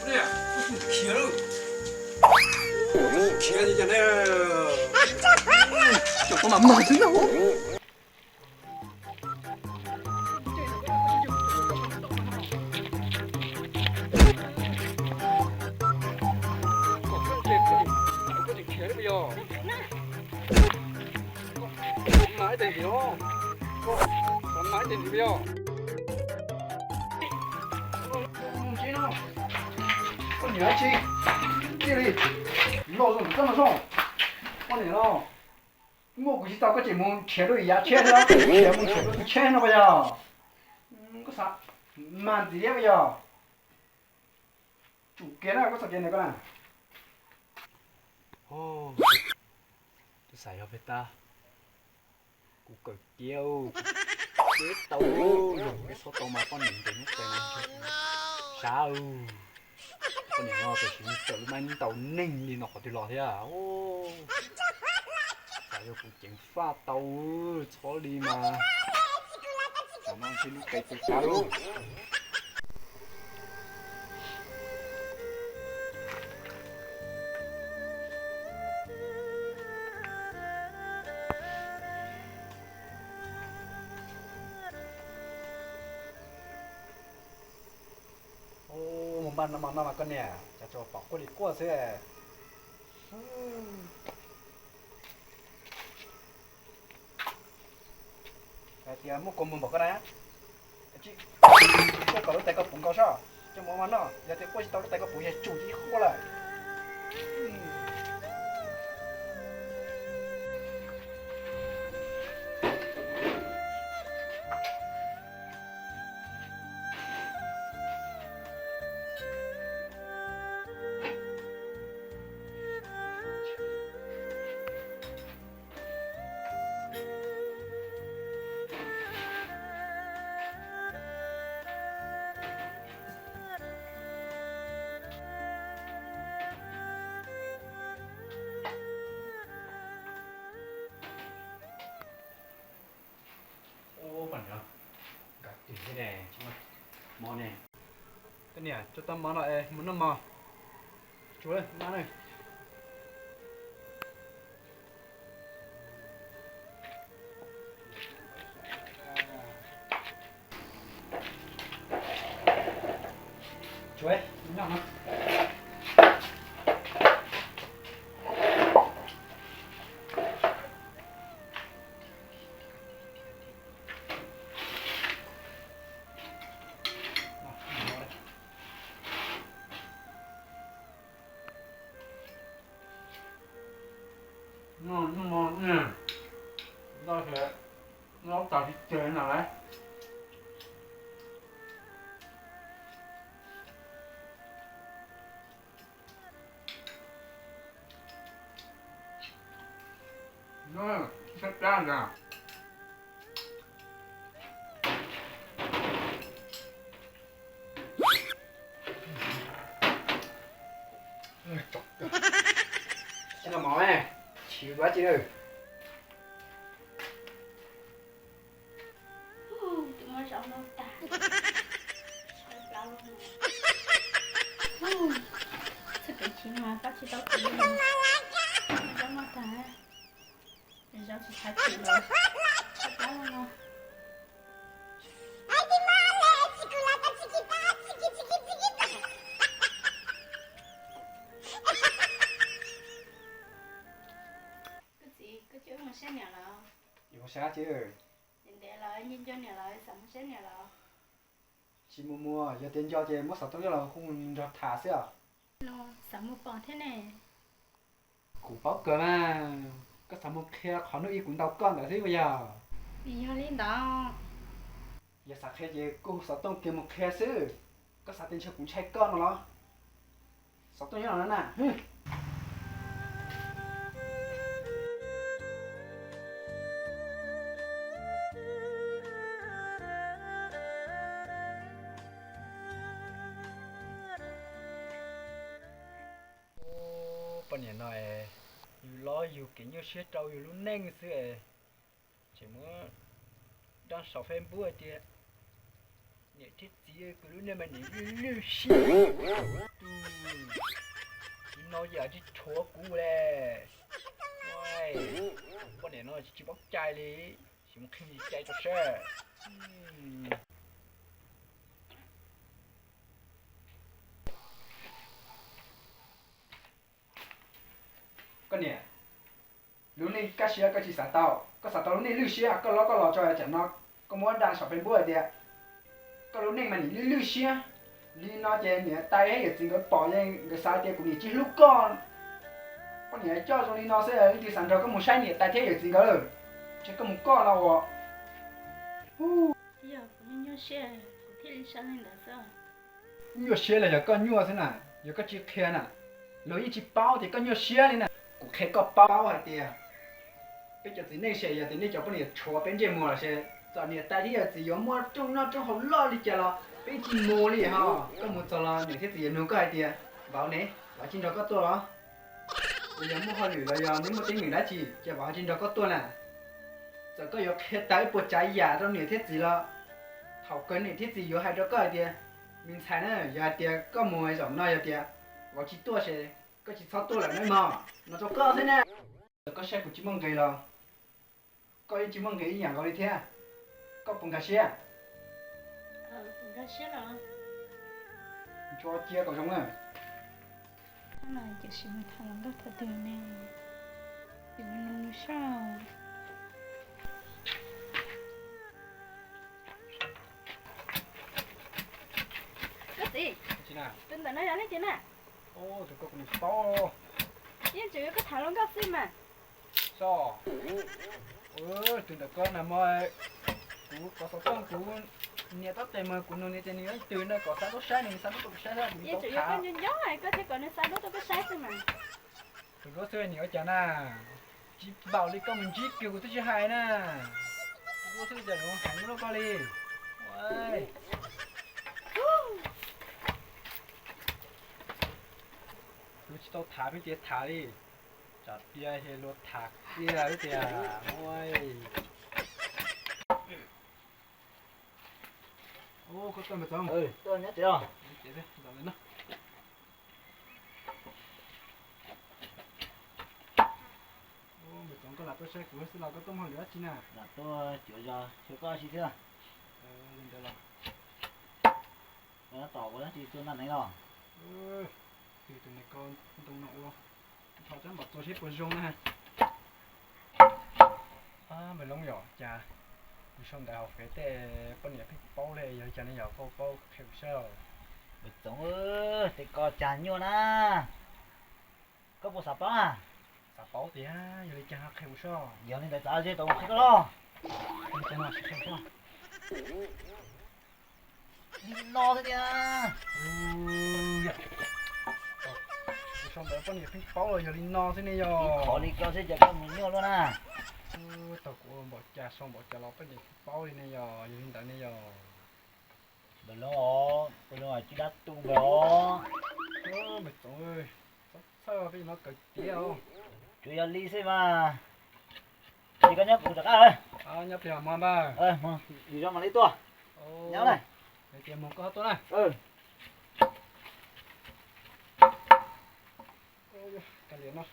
Khiav lawm. Khiav li cas ne? Cov tau mam mog xwb na. Koj niam tsis, cia li, los zoo koj no zoo. Koj niam no, muaj kuv tsis tau koj tseem mus nrhiav dua yav tshiab thiab, nrhiav mus nrhiav dua tus tshiab no puas yog? Koj xav mas ntxiv thiab puas yog? Tsum kiag na, koj txoj kev ntawd koj na. Twb xav yog peb tab, kuv kawm tiav, kuv tau, yog peb txhob tau mas poj niam ntes hnub qes no, sab. Poj niam no tam sim no txawm lub mab ntaus neeg li no qhov twg los thiab. Xav yog kuv ceev faj tau, txhob li mas, tam no ntshe hnub qes tu sab lauj. Mus npaj no mas no mas koj niam, cas tsuas pom quaj li quaj xwb. Hais tias muaj kua muag npaum koj na, tsis, koj kom lub tais koj puv nkaus soj, coj mus ua mov noj, yog tias quaj tsis tau lub tais koj puv yog tsum ib qho lawm. Ua poj niam, nkag twg thiab ne, tsis muaj mov ne. Koj niam, tso tau mov no es mus noj mov. Tsuav na. Tsuav, noj mov. Noj mov ne, noj tas tsis tseg na lawm. Sab plab ntag. Tsis noj mov, chim dab tsi na. Tus muab zaub noj tag. Sab plab loj no. Txoj kev chim no pab tsis tau kuv li. Zaub noj tag, zaub tsis thab chim los. Sab plab loj no. Koj txiv, koj coj wb mus saib niam lawv. Yuav mus saib dab tsi? Ntev ntev lawm, nco nco niam lawv, xav mus saib niam lawv. Tsis mus mus, yog tias nco ces muab xov tooj coj los hu nrog tham xwb os. No, xav mus pom thiab ne. Kuv paub kawg mas, koj xav mus qhia qhov hnub ib kuv ntaus koj ntawd xwb puas yog? Vim yog li ntawd. Yog xav qhia ces kuj hu xov tooj kiag mus qhia xwb. Koj xav tias ntshe kuv ntshai koj no los? Xov tooj nyob no na. Poj niam no es, yus los yus kev nyuaj siab rau yus lub neej xwb es, tseem muab dab saum Facebook hais tias niam thiab txiv kuv lub neej mas niam lwj lwj siab, tus Yam tsis rhuav kuv le. Poj niam no tsis paub cai li, sim mus qhia cai rau seb. Koj niam, lub neej kaj siab koj tsis xav tau, koj xav tau lub neej lwj siab. Koj loj koj los tso tsam no koj muab da saum Facebook hais tias koj lub neej mas nim lwj lwj siab. Li no ces niam tais thiab yawm txiv nkawd pom ces nkawd xav tias kuv niam tsis hlub koj. Koj niam coj zoo li no xwb, leej twg xav nrog koj mus saib niam tais thiab yawm txiv nkawd lawm, ntshe koj mus koj no uas. Nyuaj siab los yog koj nyuaj xwb na, yog koj tsis qhia na, luag yeej tsis paub tias koj nyuaj siab li na. Kuv qhia koj paub hais tias peb cov txiv neej ces yog tias nej cov poj niam tshuav peb ntsej muag los ces txawm niam tais thiab yawm txiv yuav muaj rooj noj rooj haus loj li cas los peb tsis mus li ho. Koj mus txog los niam thiab txiv yuav nug koj hais tias, vauv ne, vauv tsis nrog koj tuaj los? Los yog muaj hauj lwm los yog neb muaj teeb meem dab tsi ces vauv tsis nrog koj tuaj na? Txawm koj yuav qhia tau ib puas tsav yam rau niam thiab txiv los thaum kawg niam thiab txiv yuav hais rau koj hais tias, me ntxhais na, yog hais tias koj mus zaum no yog tias vauv tsis tuaj ces koj tsis txhob tuaj lawm nawb mog, no rau koj xwb na. Txawm koj saib kuv tsis muaj nqis los koj yeej tsis muaj nqis ib yam nkaus li thiab. Koj puas nkag siab? Ntshua cia kom zoo na. Koj txiv, tus ntawm no yog leej twg na? Tus ko kuv niam paub. Yeej tseem yuav koj tham hluas nkauj xwb mas. Soj, tus ntawm ko na mog, kuv kov xov tooj kuv nias tab tes mas kuv nug nws tias nws yog leej twg na, kom xa duab saib nws, xa duab tuaj kuv saib, kuv yeej tseem yuav koj nco nco, koj thiaj kom nws xa duab tuaj koj saib xwb mas. Tus duab xwb nws ua cas na, tsis npaum li koj mus ntsib kiag kuv twb tsis hais na. Tus duab xwb cas yuav heev luaj koj li. Kuv tsis tau tham pheej tias tham li, tsam tias luag tham kiag tias. Koj tuaj Npawg Txoov. Npawg Txoov, koj lam tuaj saib kuv xwb los koj tuaj muaj hauj lwm dab tsi na? Lam tuaj cuav zos xyuas koj si thiab. Li ntawd los tom ua dab tsi tuaj ntaj neeb los? Twg tus niag ko ntoo no ua, nrho rab npam txua seb puas zoo na. Npawg Loob yom, cas kuv sau ntawv hauv fev tej poj niam pheej paub li, yog li cas ne yog koj paub qhia kuv saib os. Npawg Txoov, tej ko cas nyuaj na, koj puas xav paub na? Xav paub tiag, yog li cas qhia kuv saib. Yog li ntawd txav ze tau qhia koj los. Li no xwb tiag. Kuv sau ntawv poj niam pheej paub los yog li no xwb ne yog. Ib qhov li koj xwb cas koj mus nyuaj luaj na. Tau kuv ua npaum cas sau npaum cas los poj niam pheej paub li ne yog, yog li ntawd ne yog. Npawg Loob os, Npawg Loob tsis dab tu npawg os. Npawg Txoov, txhob txhawj, peb no kawg tiag os. Tsuas yog li xwb mas. Ces koj nyob kuv rov qab. Nyob pliag mog npawg. Lwm zaus mam li tuaj. Nyob na. Tias mus koj tuaj na. Kav liam no.